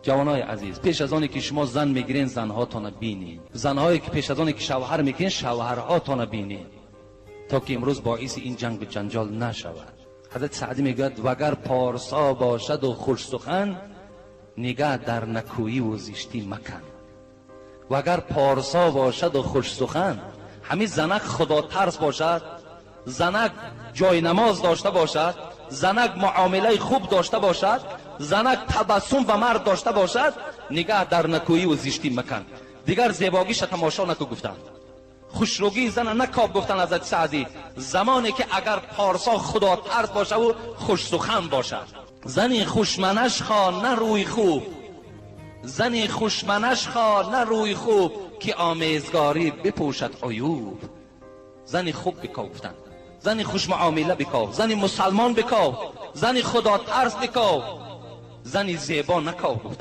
Ҷавонои азиз, пеш аз оне ки шумо зан мегирен, занҳотона бинед. Занҳое ки пеш аз оне ки шавҳар мекунед, шавҳарҳотона бинед, то ки имрӯз боиси ин ҷангу ҷанҷол нашавад. Ҳазрати Саъдӣ мегӯяд: вагар порсо бошаду хушсухан, нигаҳ дар накӯӣ-ву зиштӣ макун. Вагар порсо бошаду хушсухан, ҳамин занак худотарс бошад, занак ҷои намоз дошта бошад, занак муомилаи хуб дошта бошад, занак табассум ба мард дошта бошад, нигаҳ дар накӯӣ-ву зиштӣ макун. Дигар зебогиша тамошо наку гуфтанд. Хушрӯгии зана накоб гуфтанд Ҳазрати Саъдӣ, замоне ки агар порсо худотарс бошаву хушсухан бошад. Зани хушманаш хо на рӯи хуб, зани хушманаш хо на рӯи хуб, ки омезгорӣ бипӯшад уюб. Зани хуб биков гуфтанд, зани хушмуомила биков, зани мусалмон биков, зани худотарс биков, зани зебо наков гуфтанд.